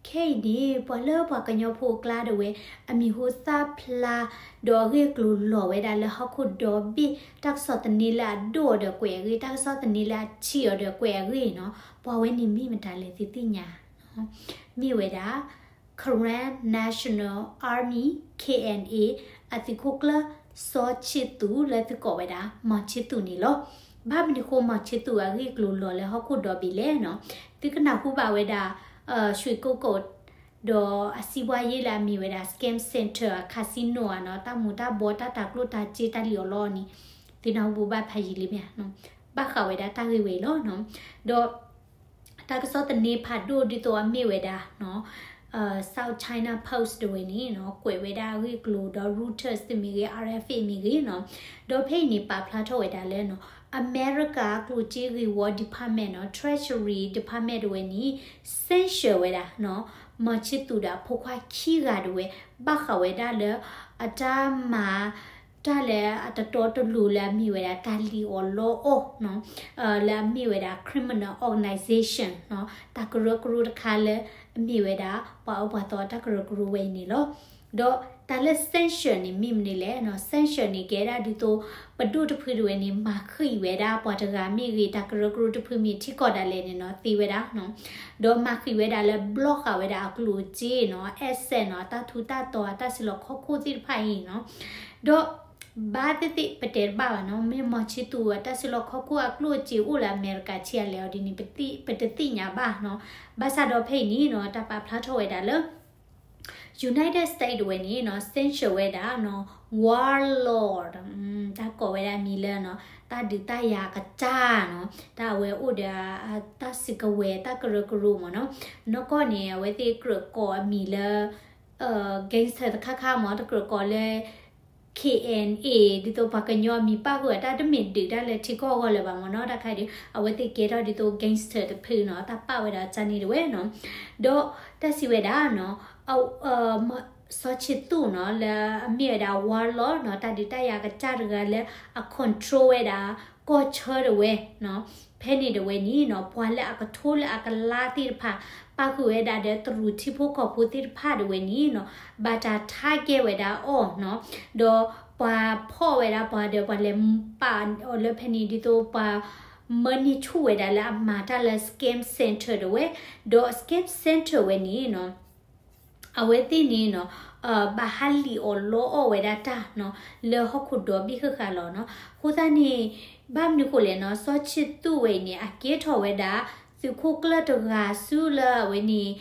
ခဲအံၤန့ၣ် ပှၤလၢပှၤကညီဖိအကျါဒၣ်ဝဲ အမံၤဟူသၣ်ဖျါ ဒီးအဂ့ၢ်အကျိၤလီၤဝဲဒၣ်လၢဟီၣ်ခိၣ်ဒီဘ့ၣ် တၢ်ကစီၣ်သန့လၢအဒိၣ်အီၤဒီးကွဲးအဂ့ၢ်, တၢ်ကစီၣ်သန့လၢအထံၣ်အီၤဒီးကွဲးအဂ့ၢ်နီၤ, ပှၤဝဲန့ၣ်မ့ၢ်မတၤလဲၣ်သုသ့ၣ်ညါ, မ့ၢ်ဝဲဒၣ် Karen National Army, K N A အသုးခိၣ်ကျၢၢ် စီၤဆံးသူး လၢသုကိးဝဲဒၣ် မီၤဆံးသူးန့ၣ်လီၤ. ဘၣ်မနုၤဃိ မီၤဆံးသူးအဂ့ၢ်အကျိၤလီၤလၢဟီၣ်ခိၣ်ဒီဘ့ၣ်လဲၣ်နီၤ, သုကနၢ်ဟူဘၣ်ဝဲဒၣ် ရွှေကုက္ကို ဒီးအစီးပွားရေးလၢအမ့ၢ်ဝဲဒၣ် scam center အ casino နီၤ, တၢ်မူၤတၢ်ဘှီ တၢ်တၤကျိၣ်တၤစ့ တၢ်လံၣ်အီၣ်လီအီၣ်န့ၣ် သုနၢ်ဟူဘၣ်ဖးယံာ်လံမ့ၢ်ဧါ, ဘၣ်ဃးဝဲဒၣ်တၢ်ဂ့ၢ်ဝဲအံၤလီၤနီၤ. ဒီး တၢ်ကစီၣ်သန့ဖးဒိၣ်ဒ်သိးအမ့ၢ်ဝဲဒၣ် South China Post တဝဲန့ၣ်နီၤ, ကွဲးဝဲဒၣ်အဂ့ၢ်အကျိၤဒီး Reuters မ့ၢ်ဂ့ၤ R F A မ့ၢ်ဂ့ၤနီၤ, ဒီးဖဲအံၤန့ၣ် ပာ်ဖျါထီၣ်ဝဲဒၣ်လၢနီၤ, အမဲရကၤကျိၣ်စ့ဂ့ၢ်ဝီ department နီၤ, Treasury department တဝဲန့ၣ် censure ဝဲဒၣ် မီၤဆံးသူးဒီးအဖိခွါခံဂၤတဝဲ ဘၣ်ဃးဝဲဒၣ်လၢ အတၢ်မၤ တၢ်လၢအတတီတလိၤလၢအမ့ၢ်ဝဲဒၣ် တၢ်လံၣ်အီၣ်လီအီၣ်နီၤ, လၢအမ့ၢ်ဝဲဒၣ် criminal organization နီၤ, တၢ်ကရၢကရိတခါလၢအမ့ၢ်ဝဲဒၣ် ပှၤအၢပှၤသီတၢ်ကရၢကရိဝဲအံၤန့ၣ်လီၤ. ဒီးတၢ်လၢ censure န့ၣ် မ့ၢ်မနုၤလဲၣ်နီၤ, censure န့ၣ် ကဲဒၣ်ဒ်သိး ပဒိၣ်တဖုတဝဲန့ၣ် မၤဃံးဝဲဒၣ်ပှၤတဂၤမ့ၢ်ဂ့ၤ တၢ်ကရၢကရိတဖုမ့ၢ်ထံကီၢ်ဒၣ်လဲာ်န့ၣ်နီၤ, သ့ဝဲဒၣ်နီၤ, ဒီးမၤဃံးဝဲဒၣ်လၢ block ဃာ်ဝဲဒၣ်အကျိၣ်အစ့နီၤ, asset နီၤ, တၢ်ထူးတၢ်တီၤ အတၢ်စုလီၢ်ခီၣ်ခိၣ်သ့ၣ်တဖၣ်အံၤနီၤ, ဒီး ဘၣ်သ့ၣ်သ့ၣ်ပတဲတဘၣ်ဘၣ်နီၤ, မ့ၢ်မီၤဆံးသူးအတၢ်စုလီၢ်ခီၣ်ခိၣ် အကျိၣ်အစ့အိၣ်လၢအမဲရကၤဆံးအါလဲၣ်အီၤဒ်န့ၣ် ပတသ့ၣ်ညါဘၣ်နီၤ. ဘၣ်ဆၣ်ဒီးဖဲအံၤန့ၣ်နီၤ, တၢ်ပာ်ဖျါထီၣ်ဝဲဒၣ်လၢ United States တဝဲန့ၣ်နီၤ, censure ဝဲဒၣ်နီၤ, warlord တၢ်ကိးဝဲဒၣ်မံၤလၢနီၤ, တၢ်ဒုးတၢ်ယၤကစၢ်နီၤ, တၢ်အဝဲအိၣ်ဒီး တၢ်စုကဝဲၤ တၢ်ကရၢကရိမ့ၢ်နီၤ, နီၢ်ကီၢ်န့ၣ် အဝဲသ့ၣ်ကြၢးကိးအမံၤလၢ gangster တခါခါမ့ၢ် တကြၢးကိးလၢ K N A ဒ်သိးပှၤကညီအမံၤပၣ်ဃုာ်အတၢ် တမ့ၢ်ဒုးတၢ်လၢထံကီၢ်အဂီၢ်လၢၤဘၣ်မ့ၢ်နီၤ, တၢ်ခါဒုး အဝဲသ့ၣ်ကဲထီၣ်ဒ်သိး gangster တဖုနီၤ, တၢ်ပာ်ဝဲဒၣ်တၢ်န့ၣ်တဝဲနီၤ, ဒီးတၢ်စံးဝဲဒၣ်နီၤ, စီၤဆံးသူးနီၤ လၢအမ့ၢ်ဝဲဒၣ် warlord နီၤ, တၢ်ဒုးတၢ်ယၤကစၢ်တဂၤလၢအ control ဝဲဒၣ် ကီၢ်ဆၢတဝဲနီၤ, ဖဲန့ၣ်တဝဲန့ၣ်နီၤ, ပှၤလၢအကထိလၢအကလါသ့ၣ်တဖၣ် ပၣ်ဃုာ်ဝဲဒၣ်ဒီးတရူးထံဖိကီၢ်ဖိသ့ၣ်တဖၣ်တဝဲန့ၣ်နီၤ, ဘၣ်တၢ် target ဝဲဒၣ်အီၤနီၤ, ဒီးပှၤဖီၣ်ဝဲဒၣ်ပှၤဒီးပှၤလဲၤပာ်အီၤလၢဖဲန့ၣ် ဒ်သိးပှၤမၢန့ၢ်ဆူၣ်ဝဲဒၣ်လၢအမၤတၢ်လၢ scam center တဝဲ, ဒီး scam center ဝဲန့ၣ်နီၤ အဝဲသ့ၣ်န့ၣ်နီၤ, ဘၣ်ဟးလံၣ်အီၣ်လီအီၣ်ဝဲဒၣ်တၢ်နီၤ, လၢဟီၣ်ခိၣ်ဒီဘ့ၣ်ဃၣ်ဃၣ်လီၤနီၤ. အဃိသတးန့ၣ် ဘၣ်မနုၤဃိလဲၣ်နီၤ, စီၤဆံးသူးဝဲအံၤန့ၣ် အကဲထီၣ်ဝဲဒၣ် သုးခိၣ်ကျၢၢ်တဂၤဆူလၢအဝဲန့ၣ်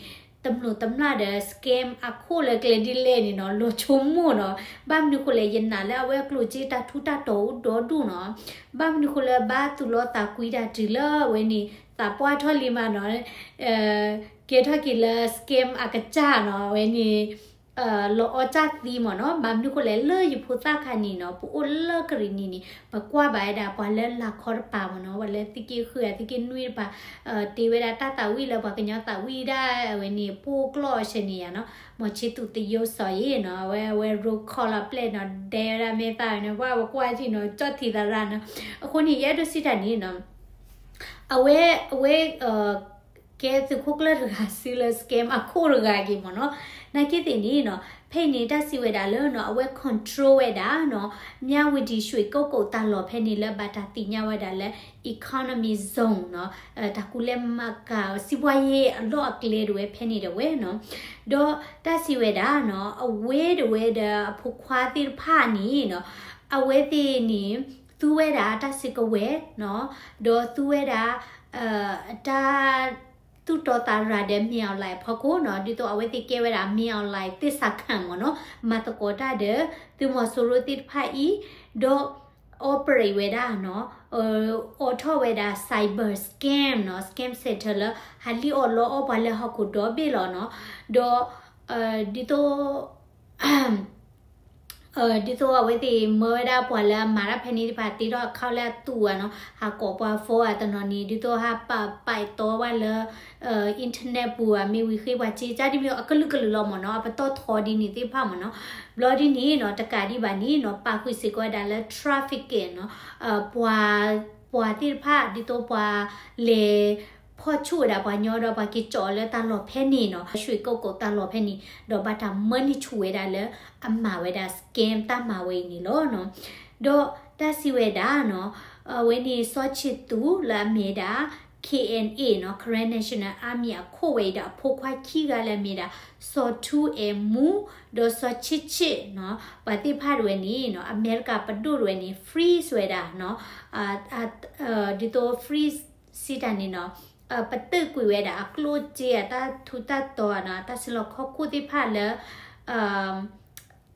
တမျိးတမျာ်ဒီး scam အခိၣ်လၢကျဲဒ်လဲၣ်န့ၣ်နီၤ, လီၤဆိကမိၣ်နီၤ. ဘၣ်မနုၤဃိလဲၣ် ယနာ်လၢအဝဲအကျိၣ်စ့တၢ်ထူးတၢ်တီၤအိၣ်ဒီဒူၣ်နီၤ. ဘၣ်မနုၤဃိလၢဘၣ်သူၣ်လီသးကွံတၢ်တုၤလၢအဝဲန့ၣ် သးပှၢ်ထီၣ်လံမးနီၤ ကဲထီၣ်က့ၤလၢ scam အကစၢ်နီၤ, အဝဲန့ၣ် လီၤအီၣ်ကၢ်သံမ့ၢ်နီၤ. ဘၣ်မနုၤဃိလဲၣ် လၢယဖိသၣ်ခါန့ၣ်နီၤ, ပအိၣ်လၢကရံၣ်နံၤန့ၣ် ပကွၢ်ဘၣ်ဝဲဒၣ်ပှၤလၢလၤခီတပၤမ့ၢ်နီၤ, ပှၤလၢသုးက့ဃု သုးက့နွံတပၤ, တ့ဝဲဒၣ်တၢ်သးဝံၣ်လၢပှၤကညီသးဝံၣ်ဒၣ်ဝဲန့ၣ် ပိာ်ကျီၢ်အီၤဆဲန့ၣ်ယါနီၤ, မီၤဆံးသူးသယိၣ်စီၤအံၤနီၤ, အဝဲ အဝဲရိခီလီၤပျဲၢ်နီၤ, ဒဲဝဲဒၣ်မဲာ်သၣ်ဝဲန့ၣ် ပှၤပကွၢ်ထံၣ်နီၤ, ကၠီၣ်ထံသရၣ်နီၤ. အဃိန့ၣ် ယအဲၣ်ဒိးစံးတၢ်န့ၣ်နီၤ အဝဲ အဝဲ ကဲသုးခိၣ်ကျၢၢ်တဂၤစုလၢ scam အခိၣ်တဂၤက့ၤမ့ၢ်နီၤ. နာ်က့သ့ၣ်န့ၣ်နီၤ, ဖဲအံၤန့ၣ် တၢ်စံးဝဲဒၣ်လၢနီၤ, အဝဲ control ဝဲဒၣ်နီၤ, မြဝတီ ရွှေကုက္ကို တၢ်လီၢ်ဖဲန့ၣ်လၢဘၣ်တၢ်သ့ၣ်ညါဝဲဒၣ်လၢ economy zone နီၤ, တၢ်ကူလဲၤမၤကၤ စီးပွားရေး အလီၢ်အကျဲတဝဲဖဲန့ၣ်တဝဲနီၤ. ဒီးတၢ်စံးဝဲဒၣ်နီၤ, အဝဲတဝဲဒီးအဖိခွါသ့ၣ်တဖၣ်န့ၣ်နီၤ, အဝဲသ့ၣ်န့ၣ် သူဝဲဒၣ်တၢ်စုကဝဲၤနီၤ, ဒီးသူဝဲဒၣ် တၢ်သူၣ်တီသးရၤဒီး မင်းအောင်လှိုင် အဖီခိၣ်နီၤ, ဒ်သိးအဝဲသ့ၣ်ကဲဝဲဒၣ် မင်းအောင်လှိုင် သစ္စာခံ မ့ၢ်နီၤ, မၤသကိးတၢ်ဒီး သုးမီၤစိရိၤသ့ၣ်တဖၣ်အံၤ, ဒီး operate ဝဲဒၣ်နီၤ, အိးထီၣ်ဝဲဒၣ် cyber scam နီၤ, scam center လၢ ဟးလံၣ်အီၣ်လီအီၣ်ပှၤလၢဟီၣ်ခိၣ်ဒီဘ့ၣ်လီၤနီၤ, ဒီး ဒ်သိး ဒ်သိးအဝဲသ့ၣ်မၢဝဲဒၣ်ပှၤလၢအမၤတၢ်ဖဲန့ၣ်တဖၣ် တ့ထီၣ်အခီၣ်လၢအသူၣ်ဧါနီၤ, ဟးကိးပှၤ phone ဧါတနီၤန့ၣ်, ဒ်သိးဟးပာ်ပာ်တီဘၣ်လၢ internet ပူၤဧါ, မ့ၢ်ဝံၤဃ့ပှၤစ့ကၢ်ဒ်မ့ၢ်အကလုာ်ကလုာ်လီၤမ့ၢ်နီၤ, အပတီၢ်ထီဒ်န့ၣ်သ့ၣ်တဖၣ်မ့ၢ်နီၤ. ဘျီဒ်န့ၣ်နီၤ, တကးဒံးဘၣ်န့ၣ်နီၤ, ပာ်ဃုာ်စ့ၢ်ကီးဝဲဒၣ်လၢ trafficking နီၤ, ပှၤ ပှၤသ့ၣ်တဖၣ် ဒ်သိးပှၤလဲၤ ဖီၣ်ဆူၣ်ဝဲဒၣ်ပှၤညီဒီးပှၤက့ၤကၠီၣ်အီၤလၢတၢ်လီၢ်ဖဲန့ၣ်နီၤ, ရွှေကုက္ကိုတၢ်လီၢ်ဖဲန့ၣ်, ဒီးဘၣ်တၢ်မၢန့ၢ်ဆူၣ်ဝဲဒၣ်လၢအမၤဝဲဒၣ် scam တၢ်မၤဝဲအံၤန့ၣ်လီၤနီၤ. ဒီးတၢ်စံးဝဲဒၣ်နီၤ, အဝဲန့ၣ်စီၤဆံသူလၢအမ့ၢ်ဒၣ် K N A နီၤ, Karen National Army အခိၣ်ဝဲအံၤဒီးအဖိခွါခံဂၤလၢအမ့ၢ်ဒၣ် စီၤထူအဲၣ်မူ ဒီးစီၤဆံဆံနီၤ, ပှၤသ့ၣ်တဖၣ်တဝဲန့ၣ်နီၤ, အမဲရကၤပဒိၣ်တဝဲန့ၣ် freeze ဝဲဒၣ်နီၤ, ဒ်သိး freeze စံးတၢ်န့ၣ်နီၤ, ပတုာ်ကွံာ်ဝဲဒၣ်အကျိၣ်စ့အတၢ်ထူးတၢ်တီၤနီၤ, တၢ်စုလီၢ်ခီၣ်ခိၣ်သ့ၣ်တဖၣ်လၢ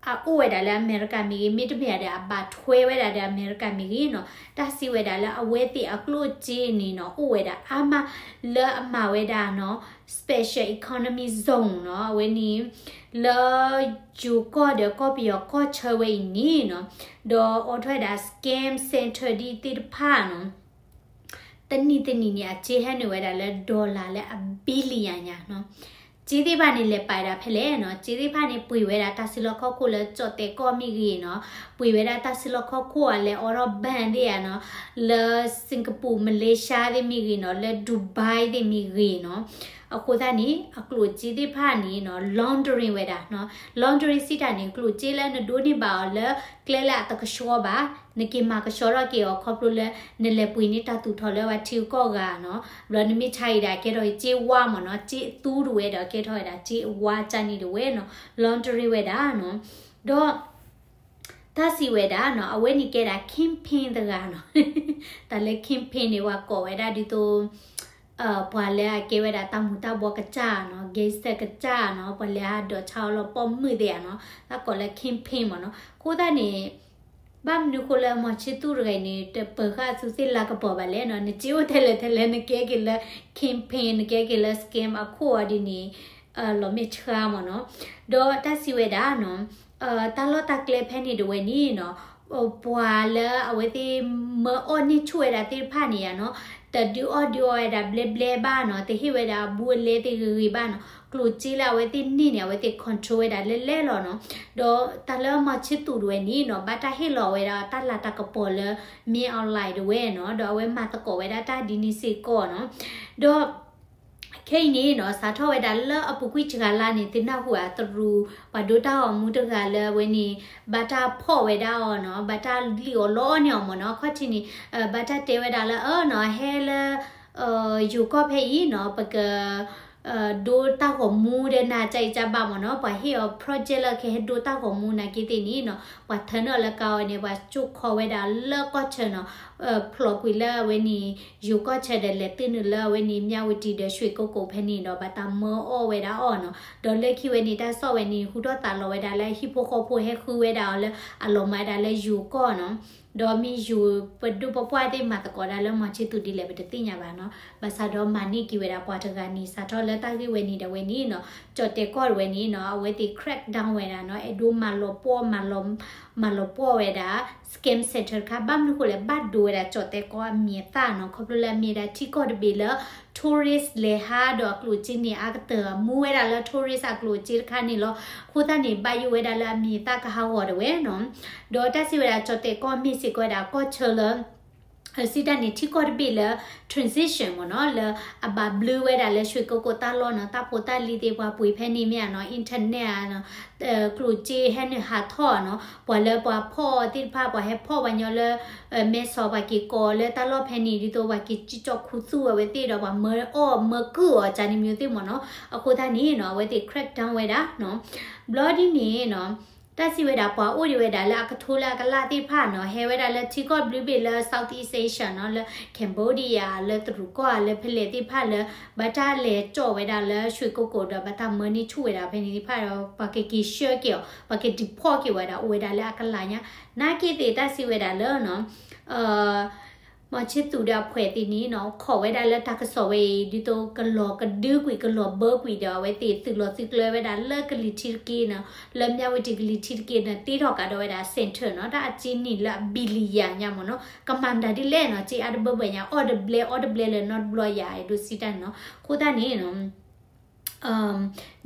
အအိၣ်ဝဲဒၣ်လၢအမဲရကၤမ့ၢ်ဂ့ၤ, မ့တမ့ၢ်ဒီး အဘၣ်ထွဲဝဲဒၣ်ဒီးအမဲရကၤမ့ၢ်ဂ့ၤနီၤ, တၢ်စံးဝဲဒၣ်လၢအဝဲသ့ၣ်အကျိၣ်စ့န့ၣ်နီၤ, အိၣ်ဝဲဒၣ်အါမးလၢအမၤဝဲဒၣ်နီၤ, special economic zone နီၤ, အဝဲန့ၣ် လၢယိၤကီၢ်ဒီးကီၢ်ပယီၤကီၢ်ဆၢဝဲအံၤန့ၣ်နီၤ, ဒီးအိးထီၣ်ဝဲဒၣ် scam center ဒ်သ့ၣ်တဖၣ်နီၤ, တနံၣ်တနံၣ်န့ၣ် အစ့ဟဲနုာ်ဝဲဒၣ်လၢ dollar လၢအ billion ညါနီၤ. စ့သ့ၣ်တဖၣ်န့ၣ် လဲၤပာ်ဒၣ်ဖဲလဲၣ်နီၤ, စ့သ့ၣ်တဖၣ်န့ၣ် ပှ့ၤဝဲဒၣ်တၢ်စုလီၢ်ခီၣ်ခိၣ်လၢကၠီၣ်တဲာ်ကီၢ်မ့ၢ်ဂ့ၤနီၤ, ပှ့ၤဝဲဒၣ်တၢ်စုလီၢ်ခီၣ်ခိၣ်အလဲၤအိးထီၣ် bank သ့ၣ်ဧါနီၤ, လၢ Singapore Malaysia သ့ၣ်မ့ၢ်ဂ့ၤနီၤ, လၢ Dubai သ့ၣ်မ့ၢ်ဂ့ၤနီၤ, အဃိသတးန့ၣ် အကျိၣ်စ့သ့ၣ်တဖၣ်န့ၣ်နီၤ laundering ဝဲဒၣ်နီၤ, laundering စံးတၢ်န့ၣ် ကျိၣ်စ့လၢနဒိးန့ၢ်ဘၣ်အီၤလၢကျဲလၢအတကဆှီဘၣ်, နက့ၤမၤကဆှီထီၣ်က့ၤအီၤ ခီဖျိလၢ နလဲၤပှ့ၤန့ၢ်တၢ်သူၣ်ထီၣ်လၢပှၤထံဂုၤကီၢ်ဂၤနီၤ, ဘျီနမ့ၢ်ဆါအံၤဒၣ်ကဲထီၣ်စ့ဝါမ့ၢ်နီၤ, စ့သူတဝဲဒီးကဲထီၣ်ဝဲဒၣ်စ့ဝါကၢ်န့ၣ်တဝဲနီၤ, laundering ဝဲဒၣ်နီၤ, ဒီး တၢ်စံးဝဲဒၣ်နီၤ, အဝဲန့ၣ်ကဲဒၣ် kingpin တဂၤနီၤ, တၢ်လၢ kingpin န့ၣ် ပှၤကိးဝဲဒၣ်ဒ်သိး ပှၤလၢအကဲဝဲဒၣ်တၢ်မူၤတၢ်ဘှီကစၢ်နီၤ, gangster ကစၢ်နီၤ, ပှၤလၢအဒိးဆါအီၣ်လီၤပိာ်မုၣ်သ့ၣ်ဧါနီၤ, တၢ်ကိးလၢ kingpin မ့ၢ်နီၤ, အဃိသတးန့ၣ် ဘၣ်မနုၤဃိလၢမီၤဆံသူတဂၤအံၤန့ၣ် တပၢၤဃာ်အသူသ့ၣ်လၤကပီၤဘၣ်လဲၣ်နီၤ, နစ့အိၣ်ထဲလဲၣ်ထဲလဲၣ် နကဲက့ၤလၢ kingpin နကဲက့ၤလၢ scam အခိၣ်အီၤဒ်န့ၣ် လီၤမ့ၢ်ဆှါမ့ၢ်နီၤ, ဒီးတၢ်စံးဝဲဒၣ်နီၤ, တၢ်လီၢ်တၢ်ကျဲဖဲန့ၣ်တဝဲန့ၣ်နီၤ, ပှၤလၢအဝဲသ့ၣ်မၢအီၣ်န့ၢ်ဆူၣ်ဝဲဒၣ်သ့ၣ်တဖၣ်န့ၣ်ဧါနီၤ, တဒုးအီၣ်ဒုးအီဝဲဒၣ်ဘျဲဘျဲဘၣ်နီၤ, တဟ့ၣ်ဝဲဒၣ်အဘူးအလဲသ့ၣ်ဂ့ၤဂ့ၤဘၣ်နီၤ, ကျိၣ်စ့လၢအဝဲသ့ၣ်န့ၢ်န့ၣ် အဝဲသ့ၣ် control ဝဲဒၣ်လဲၣ်လဲၣ်လီၤနီၤ, ဒီးတၢ်လၢမီၤဆံသူတဝဲန့ၣ်နီၤ, ဘၣ်တၢ်ဟ့ၣ်လီၤဝဲဒၣ်တၢ်လၤတၢ်ကပီၤလၢ မင်းအောင်လှိုင် တဝဲနီၤ, ဒီးအဝဲမၤသကိးဝဲဒၣ်တၢ်ဒ်န့ၣ်စ့ၢ်ကီးနီၤ, ဒီး ခဲအံၤန့ၣ်နီၤ, စးထီၣ်ဝဲဒၣ်လၢအပူၤကွံာ်စှၤလါန့ၣ် သုနၢ်ဟူဧါ တရူး ပှၤဒိတၢ်ဂီၤမူတဂၤလၢအဝဲန့ၣ် ဘၣ်တၢ်ဖီၣ်ဝဲဒၣ်အီၤနီၤ, ဘၣ်တၢ်လံၣ်အီၤလီအီၣ်န့ၢ်အီၤမ့ၢ်နီၤ, အခီၣ်ထံးန့ၣ် ဘၣ်တၢ်တဲဝဲဒၣ်လၢအၢနီၤ, ဟဲလၢ ယိၤကီၢ်ဖဲအံၤနီၤ, ပက ဒိတၢ်ဂီၤမူဒီးနၤ ကၢ်အံၤကၢ်ဘၣ်မ့ၢ်နီၤ, ပှၤဟ့ၣ်အီၤ project လၢကဟဲဒိတၢ်ဂီၤမူနာ်က့သ့ၣ်န့ၣ်နီၤ, ပှၤထၢန့ၢ်အီၤလၢကါအီၤန့ၣ် ပှၤကၠိၣ်ခီဝဲဒၣ်လၢကီၢ်ဆၢနီၤ, ဖျိးကွံာ်လၢအဝဲန့ၣ် ယိၤကီၢ်ဆၢဒီး လဲၤတုၤနုာ်လၢအဝဲန့ၣ် မြဝတီ ဒီး ရွှေကုက္ကို ဖဲန့ၣ်ဒီး ဘၣ်တၢ်မၢအီၣ်ဝဲဒၣ်အီၤနီၤ, ဒီးလၢခံဝဲန့ၣ် တၢ်ကစီၣ်ဝဲန့ၣ် ဟူထီၣ်သးလီၤဝဲဒၣ်လၢအဟံၣ်ဖိဃီဖိဟဲဃုဝဲဒၣ်အီၤလၢအလီၤမၢဒၣ်လၢယိၤကီၢ်နီၤ, ဒီးမ့ၢ်ယိၤပဒိၣ်ပပှၢ်သ့ၣ်မၤသကိးဒၣ်လၢမီၤဆံသူဒ်လဲၣ် ပတသ့ၣ်ညါဘၣ်နီၤ, ဘၣ်ဆၣ်ဒီးမၤန့ၢ်က့ၤဝဲဒၣ်ပှၤတဂၤန့ၣ် စးထီၣ်လၢတၢ်ဂ့ၢ်ဝဲန့ၣ်ဒီးဝဲန့ၣ်နီၤ, ကၠီၣ်တဲာ်ကီၢ်တဝဲန့ၣ်နီၤ, အဝဲသ့ၣ် crack down ဝဲဒၣ်နီၤ, အဲၣ်ဒိးမၤလီၤပှီၣ် မၤလီၤပှီၣ်ဝဲဒၣ် scam center တခါ, ဘၣ်မနုၤဃိလဲၣ် ဘၣ်ဒိဝဲဒၣ်ကၠီၣ်တဲာ်ကီၢ်အမံၤအသၣ်နီၤ, ခီဖျိလၢအမ့ၢ်ဒၣ်ထံကီၢ်တဘ့ၣ်လၢ tourist လဲၤဟးဒီးအကျိၣ်စ့န့ၣ် အကတၢၢ်မူဝဲဒၣ်လၢ tourist အကျိၣ်စ့တခါန့ၣ်လီၤ, အဃိသတးန့ၣ် ဘၣ်ယိၣ်ဝဲဒၣ်လၢအမံၤအသၣ်ကဟးဂီၤတဝဲနီၤ, ဒီးတၢ်စံးဝဲဒၣ်ကၠီၣ်တဲာ်ကီၢ်မ့ၢ်စ့ၢ်ကီးဝဲဒၣ်ကီၢ်ဆၢလၢ စံးတၢ်န့ၣ် ထံကီၢ်တဘ့ၣ်လၢ transition မ့ၢ်နီၤ, လၢအဘၣ်ဘျုးဝဲဒၣ်လၢ ရွှေကုက္ကို တၢ်လီၢ်နီၤ, တၢ်ဖိတၢ်လံၤသ့ၣ်ပှၤပှ့ၤဖဲန့ၣ်မ့ၢ်ဧါနီၤ, internet ဧါနီၤ, ကျိၣ်စ့ဟဲနုာ်ဟးထီၣ်နီၤ, ပှၤလၢပှၤဖီၣ်သ့ၣ်တဖၣ် ပှၤဟဲဖီၣ်ပှၤညီလၢ မဲဆီး ပှၤက့ၤကိးလၢတၢ်လီၢ်ဖဲန့ၣ် ဒ်သိးပှၤက့ၤကၠီၣ်ခူသူၣ်ဝဲသ့ၣ်ဒီး ပှၤမၢအီၣ်မၢကုၢ်အီၤ ကန့ၣ်မ့ၢ်သ့ၣ်မ့ၢ်နီၤ, အဃိသတးန့ၣ်နီၤ အဝဲသ့ၣ် crack down ဝဲဒၣ်နီၤ, ဘျီဒ်န့ၣ်နီၤ တၢ်စံးဝဲဒၣ် ပှၤအိၣ်ဒံးဝဲဒၣ်လၢအကထိလၢအကလးသ့ၣ်တဖၣ်နီၤ, ဟဲဝဲဒၣ်လၢထံကီၢ်ဘျုးဘ့ၣ်လၢ Southeast Asia နီၤ, လၢ Cambodia လၢတရူးကီၢ် လၢဖဲလဲၣ်သ့ၣ်တဖၣ်လၢ ဘၣ်တၢ်လဲၤကၠီၣ်ဝဲဒၣ်လၢ ရွှေကုက္ကို ဒီးဘၣ်တၢ်မၢန့ၢ်ဆူၣ်ဝဲဒၣ်ဖဲန့ၣ်သ့ၣ်တဖၣ်ဒီး ပှၤကက့ၤဆှၢက့ၤအီၤ, ပှၤက deport က့ၤဝဲဒၣ် အိၣ်ဝဲဒၣ်လၢအကလးညါ, နာ်က့သ့ၣ်တၢ်စံးဝဲဒၣ်လၢနီၤ မီၤဆ့သူးဒီးအဖှဲးသ့ၣ်န့ၣ်နီၤ ခိးဝဲဒၣ်လၢတၢ်ကစီၣ်ဝဲအံၤ ဒ်သိးကလီၤကဒုကွံာ် ကလီၤဘၢကွံာ်ဒီး အဝဲသ့ၣ်သုးလီၤသုးကျၢၤဝဲဒၣ်လၢကလံၤထံးတက့ၢ်နီၤ, လၢ မြဝတီ ကလံၤထံးတက့ၢ်န့ၣ် တ့ထီၣ်ကဒီးဝဲဒၣ် center နီၤ, တၢ်အစ့န့ၢ်လၢအ billion ညါမ့ၢ်နီၤ, ကမၤမတၤဒ်လဲၣ်နီၤ, စ့အါတဘၢဘၢညါ အီၣ်တဘျဲအီတဘျဲလၢၤနီတဘျီယၤ အဲၣ်ဒိးစံးတၢ်န့ၣ်နီၤ, အဃိသတးန့ၣ်နီၤ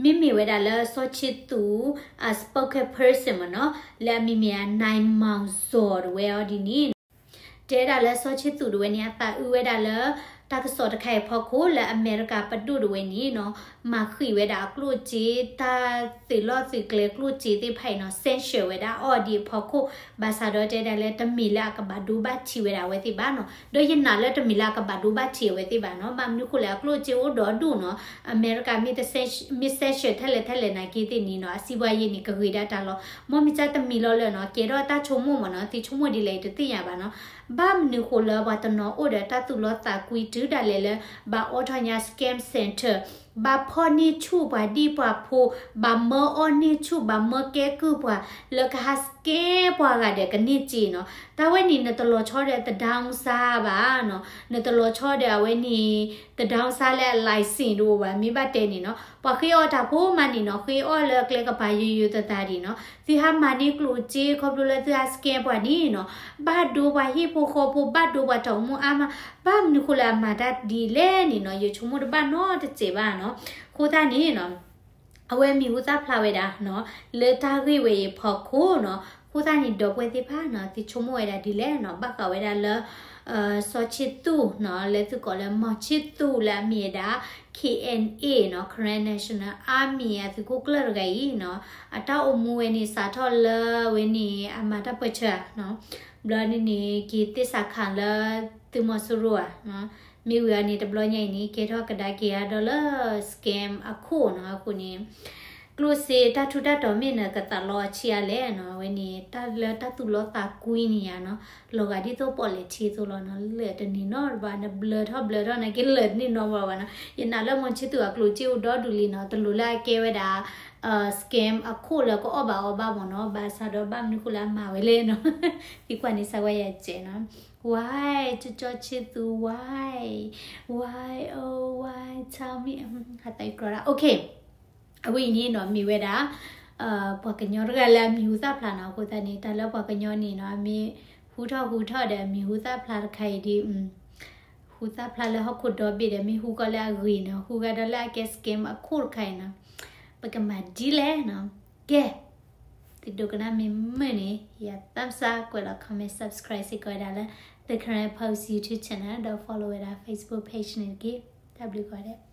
မ့မ့ၢ်ဝဲဒၣ်လၢစီၤဆ့သူး အ spokesperson မ့ၢ်နီၤ, လၢအမံၤမ့ၢ် နိုင်မောင်ဇော် တဝဲအီၤဒ်န့ၣ်နီၤ, တဲဒၣ်လၢစီၤဆ့သူးတဝဲန့ၣ် အသးအုးဝဲဒၣ်လၢ တၢ်ကစီၣ်တခါအံၤအဖီခိၣ်လၢအမဲရကၤပဒိၣ်တဝဲန့ၣ်နီၤ, မၤဃံးဝဲဒၣ်အကျိၣ်စ့ တၢ်သုးလီၢ်သုးကျဲကျိၣ်စ့သ့ၣ်တဖၣ်အံၤနီၤ, sanction ဝဲဒၣ်အီၤဒံးအဖီခိၣ်, ဘၣ်ဆၣ်ဒီးတဲဒၣ်လၢတမ့ၢ်လၢအကဘၣ်ဒိဘၣ်ထံးဝဲဒၣ်အဝဲသ့ၣ်ဘၣ်နီၤ, ဒီးယနာ်လၢတမ့ၢ်လၢအကဘၣ်ဒိဘၣ်ထံးအဝဲသ့ၣ်ဘၣ်နီၤ, ဘၣ်မနုၤဃိလဲၣ် အကျိၣ်စ့အိၣ်ဒီဒူၣ်နီၤ, အမဲရကၤမ့ၢ် မ့ၢ် sanction ထဲလဲၣ်ထဲလဲၣ်နာ်က့သ့ၣ်န့ၣ်နီၤ, အစံးဘှါယဲန့ၣ် ကဂ့ၤဒၣ်တၢ်လီၤ, မ့မ့ၢ်ကတမံၤလီၤလၢာ်နီၤ, ကဲထီၣ်တၢ်ဆိကမိၣ်မ့ၢ်နီၤ, သုဆိကမိၣ်ဒ်လဲၣ်တသ့ၣ်ညါဘၣ်နီၤ, ဘၣ်မနုၤဃိလၢပှၤတနီၤအိၣ်ဒီးတၢ်သူၣ်လီသးကွံတုၤဒၣ်လဲာ်လၢ ဘၣ်အိးထီၣ်ညါ scam center, ဘၣ်ဖီၣ်န့ၢ်ဆူၣ်ပှၤဒံၣ်ပှၤဖိ, ဘၣ်မၢအီၣ်န့ၢ်ဆူၣ် ဘၣ်မၢကဲကုၢ်ပှၤ, လၢကဟး scam ပှၤဂၤဒီးကန့ၢ်စ့နီၤ, တၢ်ဝဲန့ၣ်နတလီၤဆီဒီးသဒါအူစါဘၣ်နီၤ, နတလီၤဆီဒီးအဝဲန့ၣ် သဒါအူစါလၢအ license တအိၣ်ဘၣ်, မ့ၢ်ဘၣ်တဲန့ၣ်နီၤ, ပှၤဃ့အီၣ်တၢ်ဖိမးန့ၣ်နီၤ, ဃ့အီၣ်လၢအကျဲကပၤယိယိသးသးဒံးနီၤ, သုဟးမၤန့ၢ်ကျိၣ်စ့ခီဖျိလၢသုဟး scam ပှၤန့ၣ်နီၤ, ဘၣ်ဒိပှၤဟံၣ်ဖိဃီဖိ ဘၣ်ဒိပှၤတၢ်အိၣ်မူအါမး, ဘၣ်မနုၤဃိလၢအမၤတၢ်ဒ်လဲၣ်န့ၣ်နီၤ, ယဆိကမိၣ်တဘၣ်နီတစဲးဘၣ်နီၤ, အဃိသတးန့ၣ်နီၤ အဝဲမံၤဟူသၣ်ဖျါဝဲဒၣ်နီၤ, လၢတၢ်ဂ့ၢ်ဝဲအံၤအဖီခိၣ်နီၤ, အဃိသတးန့ၣ် ဒီပုၢ်ဝဲၢ်သ့ၣ်တဖၣ်နီၤ, သုဆိကမိၣ်ဝဲဒၣ်ဒ်လဲၣ်နီၤ, ဘၣ်ဃးဝဲဒၣ်လၢ စီၤခၠံးသူၣ်နီၤ, လၢသုကိးလၢ မီၤခၠံးသူၣ် လၢအမ့ၢ်ဝဲဒၣ် K N A နီၤ, Karen National Army အသုးခိၣ်ကျၢၢ်တဂၤအံၤနီၤ, အတၢ်အိၣ်မူဝဲန့ၣ် စးထီၣ်လၢဝဲန့ၣ် အမၤတၢ်ပၢဆှၢဧါနီၤ, ဘျီန့ၣ်န့ၣ် က့ၤသ့ၣ်စးခးလၢသုးမီၤစိရိၤဧါနီၤ, မ့ၢ်ဝံၤအန့ၣ် တဘျီညါအံၤန့ၣ် ကဲထီၣ်ကဒါက့ၤအါဒီးလၢ scam အခိၣ်နီၤ, အဃိန့ၣ် ကျိၣ်စ့တၢ်ထူးတၢ်တီၤမ့ၢ်နကသးလီအဆံးအါလဲၣ်နီၤ, အဝဲန့ၣ် တၢ်လၢတၢ်သူၣ်လီသးကွံန့ၣ်ယါနီၤ, လီၤဂာ်ဒ်သိးပီၣ်လဲၣ်ထံသိးလီၤနီၤ, လၢာ်တန့ၢ်နီတဘျီ, နဘျၢထီၣ်ဘျၢထီၣ်နာ်က့ လၢာ်တန့ၢ်နီတဘျီဘၣ်နီၤ, ယနာ်လၢမီၤခၠံးသူၣ်အကျိၣ်စ့အိၣ်ဒီဒူၣ်လံနီၤ, တလိၣ်လၢအကဲဝဲဒၣ် scam အခိၣ်လၢကအီၣ်ဘၣ်အီဘၣ်မ့ၢ်နီၤ, ဘၣ်ဆၣ်ဒီးဘၣ်မနုၤဃိလၢအမၤဝဲလဲၣ်နီၤ, သံကွၢ်န့ၣ်စၢ်ဝဲယၤစဲးနီၤ, why စီၤခၠံးသူၣ် why, why, oh why, tell me, ဟးသးအံၤကြၢးဒၣ်, okay. အဝဲအံၤန့ၣ်နီၤ မ့ၢ်ဝဲဒၣ် ပှၤကညီတဂၤလၢအမံၤဟူသၣ်ဖျါနီၤ, အဃိသတးန့ၣ် တၢ်လၢပှၤကညီန့ၣ်နီၤ အမ့ၢ်ဟူထီၣ်ဟူထီၣ်ဒီး အမံၤဟူသၣ်ဖျါတခါအံၤဒ် ဟူသၣ်ဖျါလၢဟီၣ်ခိၣ်ဒီဘ့ၣ်ဒီး မ့ၢ်ဟူကီးလၢအဂ့ၤနီၤ, ဟူကဒီးလၢအကဲ scam အခိၣ်တခါအံၤနီၤ, ပကမၤဒ်လဲၣ်နီၤ, ကဲ သုဒိကနၣ်မ့ၢ်မုာ်န့ၣ် ယ thumbs up ကွဲးလီၤ comment subscribe စ့ၢ်ကီးဝဲဒၣ်လၢ The Karen Post YouTube channel ဒီး follow ဝဲဒၣ် Facebook page န့ၣ်တက့ၢ်. တၢ်ဘျုးကိးဂၤဒဲး.